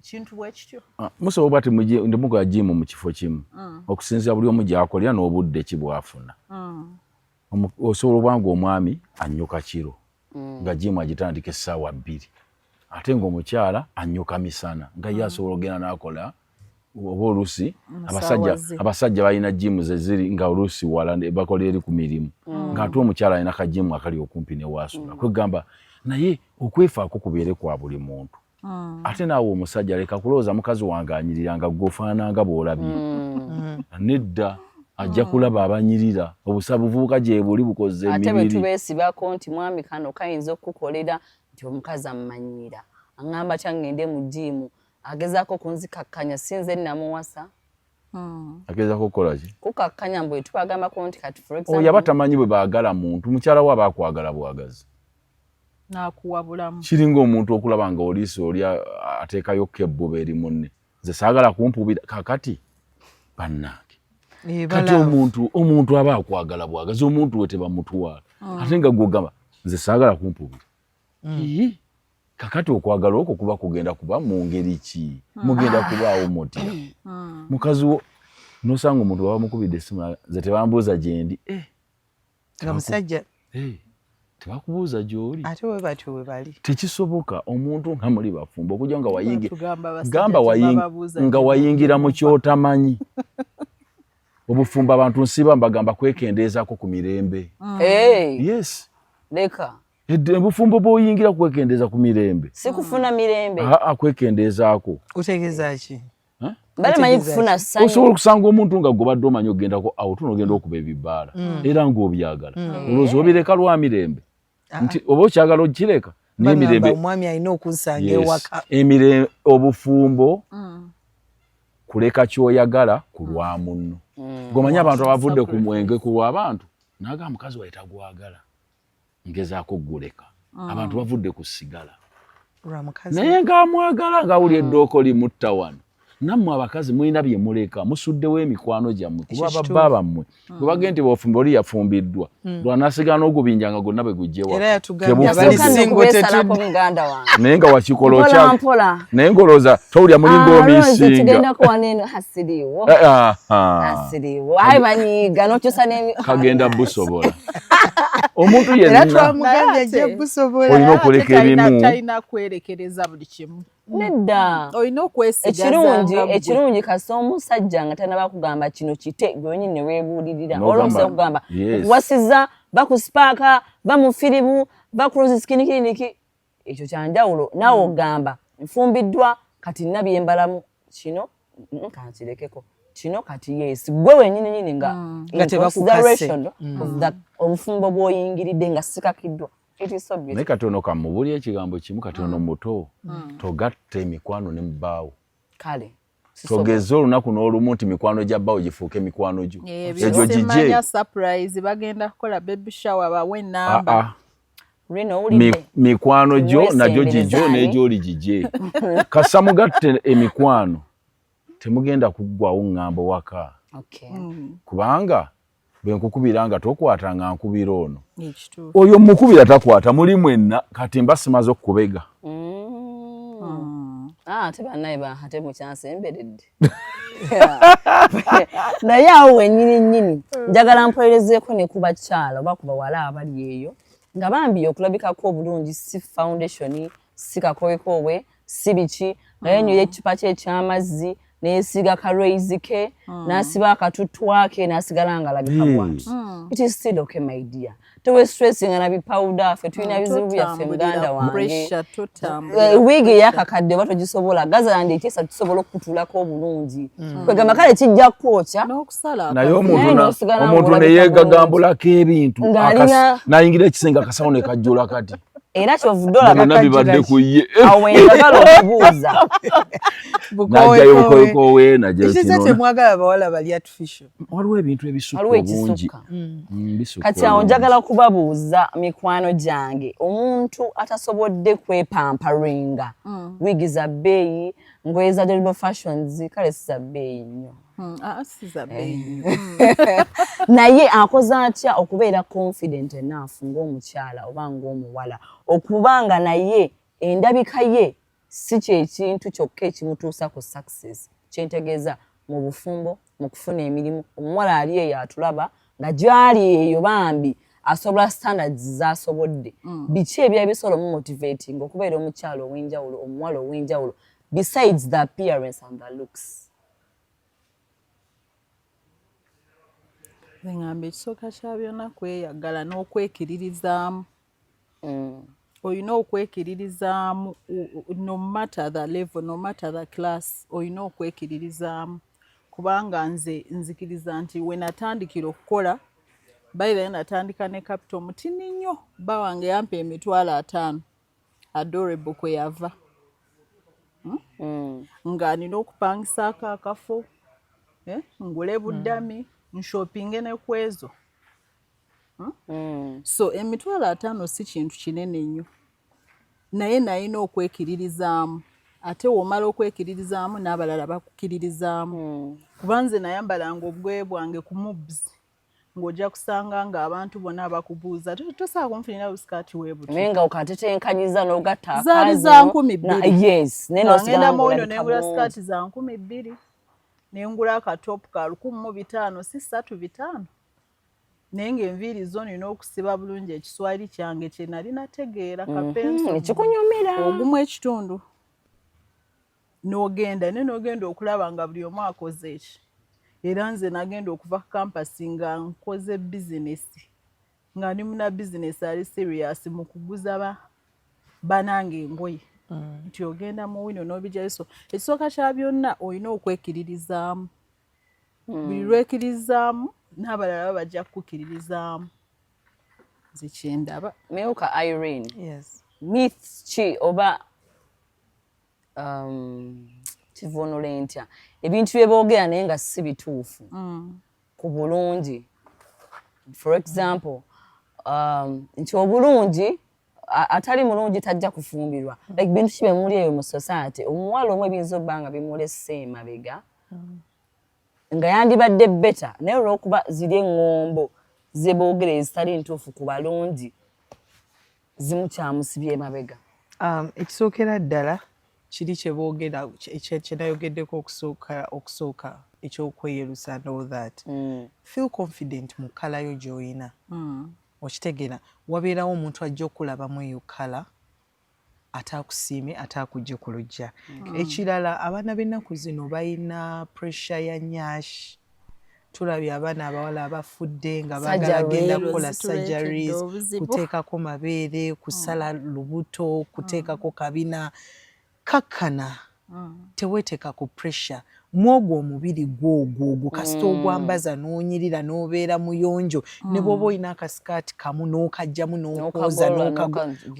kintu bwe kityo. Ah, musobola oba temukola gym mu kifo kimu, okusinziira buli omu gy'akolera n'obudde ki bw'afuna. Osobola oba nga omwami annyuka kiro, nga gym agitandika essaawa 2, ate ng'omukyala annyuka misana, nga ye asobola okugenda n'akola. Oba oluusi abasajja balina gym zeziri nga oluusi wala bakola eri ku mirimu, ng'ate omukyala alina ka gym akali okumpi ne waasula. Kwegamba naye okwefaako kubeere kwa buli muntu. Ate naawe omusajja leka kulowooza mukazi wange anyirira nga gweofaananga bw'olabye. Nedda, ajja kulaba abanyirira, obusa buvubuka gye buli bukoze Ate bwe emibiri. Tubeesibako nti mwami kano kayinza okukukolera nti omukazi ammanyiira, aŋŋamba tya ŋŋende mu gym, agezaako okunzikakkanya, sinze namuwasa. Agezaako okukola ki? Kukakkanya mbwe tubagambako nti kati for Oyo example aba tamanyi bwe baagala muntu. Mukyala we aba akwagala bwagazi. N'akuwa bulamu. Kiringa omuntu okulaba nga oliisi oli ateekayo kebbuba eri munne, nze saagala kumpubira. Kakati bannange, kati omuntu aba akwagala bwagazi, omuntu we tebamutwala, ate nga gwogamba nze saagala kumpubira. Ii, kakati okwagala okwo kuba kugenda kuba mu ngeri ki? Mugenda kubaawo mutya? Mukazi wo nosanga omuntu baba mukubidde essimu, nze tebambuuza gyendi. Eh, nga musajja. Eh, tebakubuuza gy'oli. Ate we batyo we bali. Tekisoboka omuntu nga muli bafumbo okujja nga wayingi Batugamba abasajja gamba tebababuuza nga gye wayingira mu bava. Kyotamanyi obufumbo, abantu nsiba mbagamba kwekendeezaako ku mirembe. Hey, Yes. Leka. Obufumbo bw'oyingira kwekendeeza ku mirembe. Si kufuna mirembe. Aa, kwekendeezaako. Otegeeza ki? Bale manyi Otegeeza kufuna ki? ssanyu. Osobola okusanga omuntu nga gobadde omanyi ogendako awo tunogenda okuba ebibaala era ng'obyagala, olowooza obireka lwa mirembe nti oba okyagala okireka n'emirembe. N'emirembe Omwami alina okunsanga Yes. ewaka. Emirembe, obufumbo kuleka kyoyagala ku lwa munno. Gomanyi abantu abavudde ku mwenge ku lw'abantu, naga mukazi waye tagwagala, ngezaako guleka. Abantu bavudde ku sigala lwa mukazi naye ng'amwagala, ng'awulira eddooko limutta wano. Nammwe abakazi mulina bye muleka, musuddewo emikwano gyammwe kuba Ekyo babba bammwe bwe bagenda nti bwofumba oli yafumbiddwa, lwanasigala n'ogubinja nga gwonna bwe gujja Era ewaka. yatugambye Tebufumba. abali Nasooka nno single okubeesalako tetudde. muganda wange. Naye nga wakikola Mpola otya? mpola. Naye ng'olowooza towulya muli Ah, Rose, ng'omiisinga. Tugendako wano eno hasiriiwo. Eh, ah, ah. Hasiriiwo ayi banyiiga n'okyusa n'emi Kagenda busobola omuntu Era yenna. twamugambye Naye ajja busobola. Olina okuleka Ate ebimu. talina kwerekereza buli kimu. Nedda. Olina okwesigaza Ekirungi nga ggwe. Ekirungi kasita omusajja nga tanaba kugamba kino kite, gwe wenyini ne weebuulirira. N'ogamba, Olwomusa okugamba yes. wasiza va ku Spark, va mu firimu, va ku Rose Skin Clinic, ekyo kyanjawulo. Naawe ogamba nfumbiddwa kati nna byembalamu kino, kankirekeko kino kati. Yes, gwe wenyini nyini nga Nga in tebakukase. Consideration of the obufumbo bw'oyingiridde nga sikakiddwa. It is so Naye beautiful. Katono kamubuli ekigambo kimu katono muto, togatta emikwano ne mubbaawo. Kale sisobola. Togeze olunaku n'olumu nti mikwano gya bbaawo gifuuke mikwano gyo. Ebyo Egyo gigye. Simanya surprise bagenda kukola baby shower bawe Ah, namba. ah. Rino owulidde? Mikwano gyo nagyo gigyo Weesembereza. n'egyoli gigye. Kasa mugatte emikwano, temugenda kuggwawo ŋŋambo waka, kubanga bwe nkukubira nga tokwata nga nkubira ono. Ekituufu. Oyo mukubira takwata, muli mwenna kati mba simaze okukubega. Ah, ate bannaye ate mukyansemberedde naye awo wennyini nnyini njagala mpolerezeeko ne ku bakyala oba ku bawala abali eyo nga bambi okulabikako obulungi si foundation, si kakowekowe, si biki, nga yenywera ekicupa kye eky'amazzi neyesiiga karaizi ke, n'asiba akatutwa ke, n'asigala nga alabika bw'ati. It is still okay, my dear. Tewestressinga na bipawuda, ffe tulina bizibu byaffe muganda wange. Pressure, totambulira. Wiigi eyakakadde oba togisobola, gazalandi ekyesa tusobola okukutuulako obulungi, kwegamba kale kijja kwokya. N'okusala Naye akaviiri. omuntu Naye n'osigala omuntu ng'olabika neyegagambulako ebintu Ng'alina- nayingira ekisenge akasawo ne kajjula kati Era kyovudde olaba byonna bibadde ku ye. Awo wenjagala okubuuza. Najjayo bukowekowe, najjayo Ekisa kino. temwagala bawala bali artificial. Waliwo ebintu ebisukka Waliwo obungi. ekisukka. Bisukka Kati awo obungi. njagala kubabuuza mikwano gyange, omuntu atasobodde kwepamparinga, wiigi za bbeeyi, ngoye za Deribo Fashions, kale si za bbeeyi nnyo, Ah, si za bbeeyi. Naye akoze atya okubeera confident enough ng'omukyala oba ng'omuwala okuba nga naye endabika ye si kyekintu kyokka ekimutuusa ku success? Kyentegeeza mu bufumbo, mu kufuna emirimu, omuwala ali eyo atulaba nga gyali eyo bambi asobola standards zasobodde, biki ebya bisobola omumotivating okubeera omukyala ow'enjawulo, omuwala ow'enjawulo, besides the appearance and the looks? Ngamba ekisooka kya byonna kweyagala n'okwekiririzaamu. Olina okwekiririzaamu no matter the level, no matter the class, olina okwekiririzaamu, kubanga nze nzikiriza nti we natandikira okukola, by the way, natandika ne capital mutini nnyo. Bba wange yampa 50,000, Adorable kwe yava. Nga nina okupangisaako akafo, ngule buddami, nshoppinge ne kwezo. So 50,000 si kintu kinene nnyo, naye nalina okwekiririzaamu. Ate womala okwekiririzaamu, n'abalala bakukiririzaamu, kuba nze nayambalanga obugoye bwange ku mubs, ng'ojja kusanga ng'abantu bonna bakubuuza, "Tosobola kunfunira busikaati weebuti?" Naye nga okatetenkanyiza n'ogatta. Zaali za 2000. Yes, naye n'osigala ngenda mu nengula sikaati za 2000, nengula akatopu ka 1500, si ssatu bitaano, naye ng'enviiri zo nina okusiba bulungi ekiswayiri kyange kye nali nategeera, kapenso. Ekikunyumira. Ogumu ekitundu n'ogenda, naye n'ogenda okulaba nga buli omu akoze eki. Era nze nagenda okuva ku campus nga nkoze bizinesi, nga ndi muna bizinesi ali serious mu kuguza banange engoye, nti ogenda mu wino n'obijjayo. So ekisooka kya byonna olina okwekiririzaamu. Buli lwekiririzaamu, n'abalala baba bajja kukukiririzaamu. Nze kyendaba. Milka Irene. Yes. Myths ki oba kivunula entya, ebintu bye boogera naye nga si bituufu ku bulungi? For example, nti obulungi, atali mulungi tajja kufumbirwa. Like bintu ki bye muli eyo mu society, omuwala omu ebiyinza okuba nga bimulese emabega, nga yandibadde better, naye olw'okuba ziri eŋŋombo ze boogera ezitali ntuufu ku balungi, zimukyamusibye emabega? Ekisookera ddala kiri kye boogera, kye nayogeddeko okusooka, ekyokweyerusa and all that. Feel confident mu colour yo gy'oyina. Okitegeera, wabeerawo omuntu ajja okulabamu eyo colour, ate akusiime, ate akugye ku luggya. Ekirala, abaana b'ennaku zino balina pressure ya nyash. Tulabye abaana abawala abafudde nga baagala genda kukola surgeries, kuteekako mabeere, kusala lubuto, kuteekako kabina. Kakkana, teweeteeka ku pressure. Mwogwo omubiri gwo ogwo ogwo, kasita ogwambaza n'onyirira n'obeera muyonjo, ne bw'oba olina akasikaati kamu n'okajjamu n'okwoza,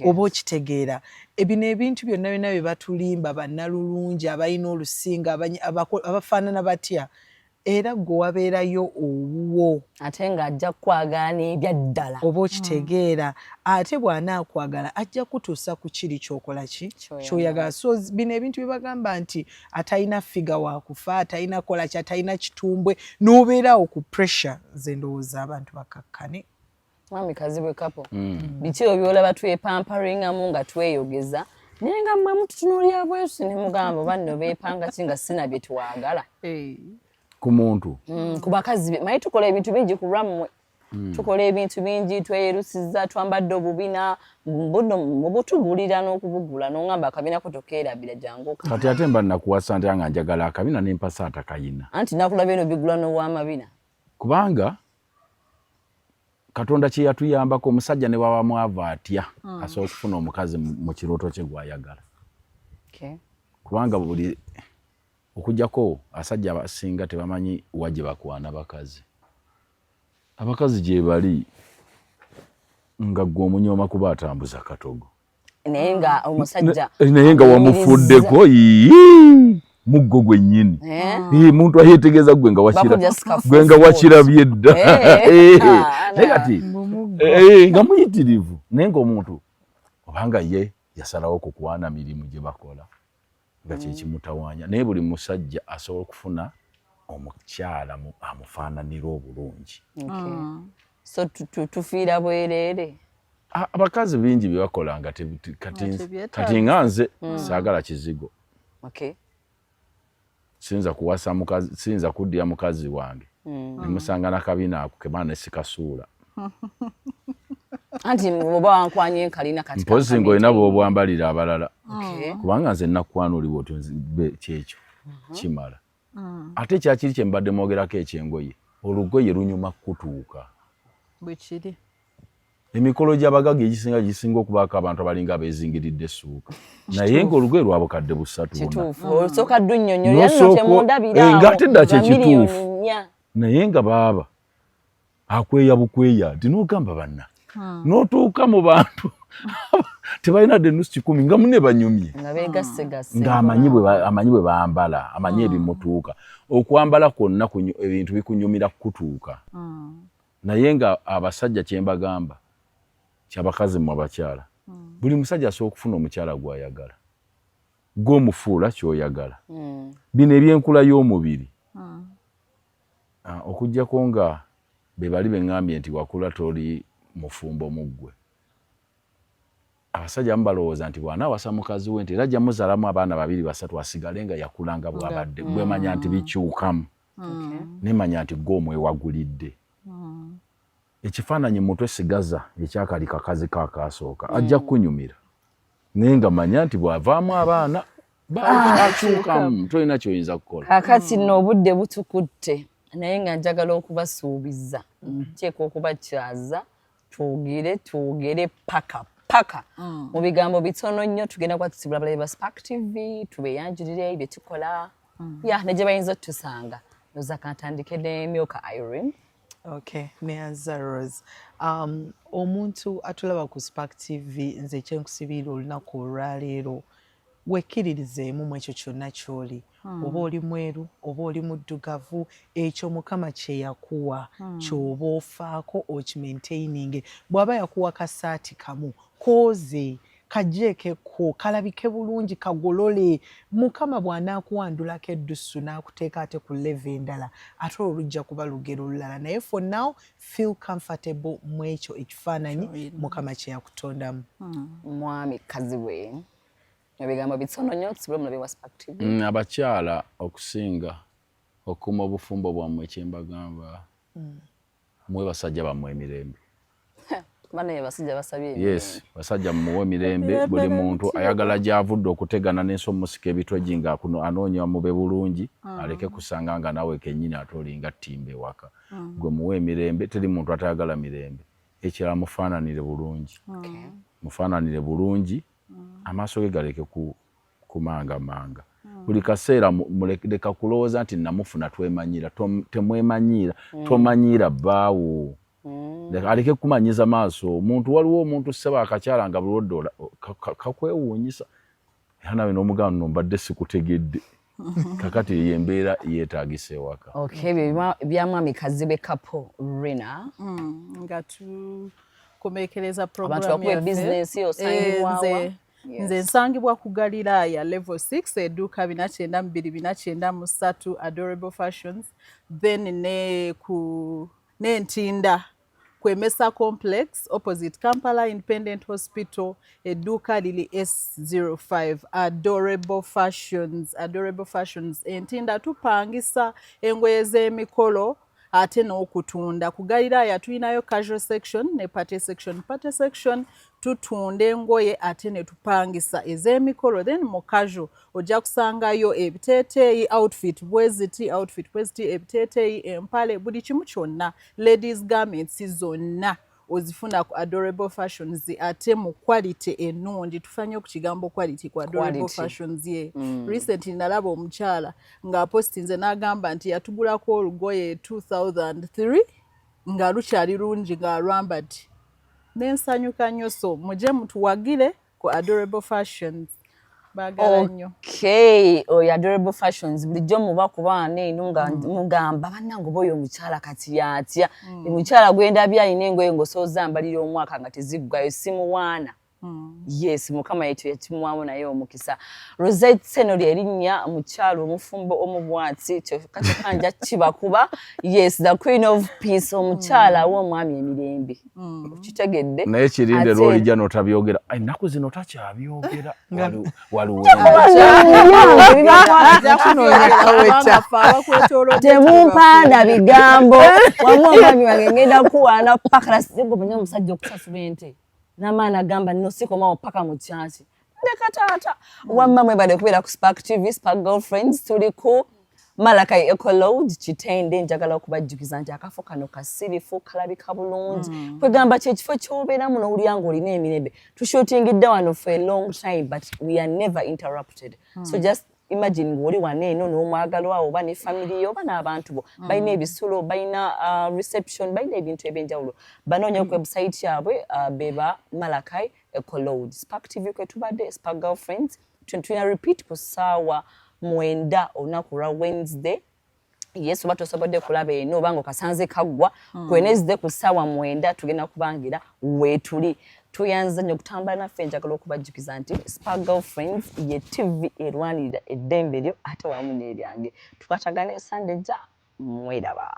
oba okitegeera, ebino ebintu byonna byonna bye batulimba, bannalulungi abalina olusinga abafaanana batya, era gwe wabeerayo owuwo. Ate ng'ajja kukwagala n'ebyaddala. Oba okitegeera, ate bw'anaakwagala ajja kutuusa ku kiri kyokola ki kyoyagala. So bino ebintu bye bagamba nti atalina figure wakufa, atalina kola ki, atalina kitumbwe, n'obeerawo ku pressure, nze ndowooza abantu bakakkane. Mwami Kazibwe Kapo, biki ebyo byolaba twepamparingamu nga tweyogeza, naye nga mmwe mututunuulira bwesu ne mugamba, oba nno beepanga ki, nga sina bye twagala? Ku muntu? Ku bakazi manyi tukola ebintu bingi ku lwammwe. Tukola ebintu bingi, tweyerusiza, twambadde obubina buno mubutugulira n'okubugula, n'ongamba akabina ko tokeerabira, jangu. Kati ate mba nakuwasa ntya nga njagala akabina nempasa atakayina? Anti nakulabye eno bigula n'owamabina. Kubanga Katonda kye yatuyambako, omusajja ne bwaba mwavu atya, asobola okufuna omukazi mu kirooto kye gw'ayagala. Kubanga buli okujjako abasajja abasinga tebamanyi wa gye bakwana bakazi. Abakazi gye bali nga ggwe omunyooma kuba atambuza katogo. Naye nga omusajja Naye nga wamufuddeko ii, muggo gwennyini. Eh? Muntu ayetegeeza gwe nga gwe nga wakirabye dda. Eh, naye kati nga muyitirivu, naye ng'omuntu obanga ye yasalawo kukwana mirimu gye bakola nga kyekimutawaanya, naye buli musajja asobola okufuna omukyala amufaananira obulungi. So tufiira bwereere. Abakazi bingi bye bakola nga kati nga nze saagala kizigo. Siyinza kuwasa mukazi, siyinza kuddira mukazi wange nemusanga nakabina ako kebana nesikasuula. Anti oba wankwanye nkalina kati. Mpozi ng'olina bw'obwambalira abalala, kubanga nze nakwana oli bwotyo, kyekyo kimala. Ate ekyakiri kye mbadde mwogerako ekyengoye. Olugoye lunyuma kutuuka. Bwekiri. Emikolo gy'abagagga egisinga gisinga okubaako abantu abalinga abeezingiridde essuuka, naye ng'olugoye lwa 3,000. Kituufu, osooka ddunnyonnyolera nno temundabira. Eh, ng'ate dda kye kituufu, naye nga baaba akweya bukweya nti n'ogamba banna n'otuuka mu bantu tebalina dde 50,000 nga mune banyumye, nga amanyi bwe bambala, amanyi ebimutuuka. Okwambala kwonna ebintu bikunyumira kutuuka. Naye nga abasajja kyembagamba kyabakazi mmwe abakyala, buli musajja asobola okufuna omukyala gw'ayagala, gw'omufuula ky'oyagala. Bino ebyenkula y'omubiri, okuggyako nga be bali beŋŋambye nti wakula toli mufumbo muggwe. Abasajja abamu balowooza nti bw'anaawasa mukazi we nti era ajja muzaalamu abaana babiri basatu asigale nga yakula nga bw'abadde. Gwemanya nti bikyukamu, nemanya nti gwe omwewagulidde. Ekifaananyi mutwe sigaza ekyakali kakazi ko akaasooka, ajja kukunyumira, naye nga manya nti bw'avaamu abaana akyukamu, tolina ky'oyinza kukola. Kakati nno obudde butukutte, naye nga njagala okubasuubiza nteekwa okubakyaza twogere twogere paka paka. Mu bigambo bitono nnyo tugenda kuba tusibula abalabi ba Spark TV, tubeeyanjulire bye tukola ya ne gye bayinza otutusanga. Ndowooza kantandike ne Milka Irene. Okay, neyanza Rose. Omuntu atulaba ku Spark TV, nze kyenkusibiira olunaku olwaleero, wekkiririzeemu mu ekyo kyonna ky'oli. Oba oli mweru oba oli muddugavu, ekyo Mukama kye yakuwa ky'oba ofaako okimaintaininge. Bw'aba yakuwa kasaati kamu, kooze kajeekeko kalabike bulungi, kagolole. Mukama bw'anaakuwandulako eddusu n'akuteeka ate ku level endala, ate olwo lujja kuba lugero lulala, naye for now feel comfortable mu ekyo ekifaananyi Mukama kye yakutondamu. Mwami Kazibwe, ebigambo bitono nnyo tusibule omulabe wa Spark TV. Abakyala okusinga okukuuma obufumbo bwammwe, kyembagamba, muwe basajja bammwe emirembe. Banaye basajja basabye. Yes, basajja mumuwe emirembe. Buli muntu ayagala gy'avudde okutegana n'ensi omusika ebitwe nga kuno anoonya mube bulungi, aleke kusanga nga nawe kennyini ate olinga ttimba ewaka. Gwe muwe emirembe, teri muntu atayagala mirembe. Ekirala, mufaananire bulungi, mufaananire bulungi, amaaso ge galeke kumangamanga buli kaseera. Leka kulowooza nti namufuna twemanyira. Temwemanyiira, tomanyiira bbaawo. Aleke kumanyiza maaso omuntu. Waliwo omuntu sseba akakyala nga bulwadde kakwewuunyisa, era nawe n'omugamba no mbadde sikutegedde. Kakati eyo embeera yeetagisa ewaka. Okay, ebyo bya mwami Kazibwe Kapo. Rina. Nga tukomekereza abantu programu bakuba yaffe. Bizinesi osangibwawa? Nze nsangibwa ku Galiraaya level 6, edduuka 492 493, Adorable Fashions. Then ne ku n'Entinda Kwemesa Complex, opposite Kampala Independent Hospital, edduuka liri S05, Adorable Fashions. Adorable Fashions Entinda tupangisa engoye z'emikolo ate n'okutunda. Ku Galiraaya tulinayo casual section ne party section. Party section tutunda engoye ate ne tupangisa ez'emikolo. Then mu casual ojja kusangayo ebiteeteeyi, outfit bweziti, outfit bweziti, ebiteeteeyi, empale, buli kimu kyonna, ladies garments zonna ozifuna ku Adorable Fashions, ate mu quality ennungi. Tufanye ku kigambo quality ku Adorable Quality. Fashions ye. Recently nalaba omukyala ng'apostinze n'agamba nti yatugulako olugoye 2003 nga lukyali lungi ng'alwambadde, nensanyuka nnyo. So mujje mutuwagire ku Adorable Fashions, baagala nnyo. Okay, oyo Adorable Fashions bulijjo muba kubaana eno nga mugamba bannange oba oyo omukyala kati yatya. Omukyala gwendabye alina engoye ng'osooza mbalira omwaka nga teziggwayo, simuwaana. Yes, Mukama ekyo yakimuwamu naye omukisa. Rosette Seno lyerinnya, mukyalo omufumbo omubwati kyokka kibakuba. Yes, the queen of peace, omukyala w'omwami emirembe, okitegedde? Naye kirinde lwolijja notabyogera. Ennaku zino takyabyogera, waliwo. Temumpaana bigambo wamu. Omwami wange ngenda kuwaana paka lasigomanyi omusajja okusasula ente n'amaani agamba nno sikomawo paka mu kyaki. Ndeka taata wamma. Mwebale kubeera ku Spark TV, Spark Girlfriends. Tuli ku Malakai Eco Lodge Kitende. Njagala okubajjukiza nti akafo kano kasirifu, kalabika bulungi. Kwegamba kyekifo ky'obeeramu n'owulira ng'olina emirembe. Tushootingidde wano for a long time, but we are never interrupted. So just imagine ng'oli wano eno n'omwagalwa oba ne family yo oba n'abantu bo. Balina ebisulo, balina reception, balina ebintu ebyenjawulo. Banoonya ku website yaabwe, beba Malakai Eco Lodge. Spark TV kwe tubadde, Spark Girlfriends. Tulina repeat ku ssaawa 9 olunaku lwa Wednesday. Yes, oba tosobodde kulaba eno oba nga okasanze kaggwa, ku Wednesday ku ssaawa 9 tugenda kubangira weetuli. Tuyanza nnyo okutambula naffe. Njagala okubajjukiza nti Spark Girlfriends ye TV erwanirira eddembe lyo ate wamu n'eryange. Tukwatagane Sande ejja. Mweraba.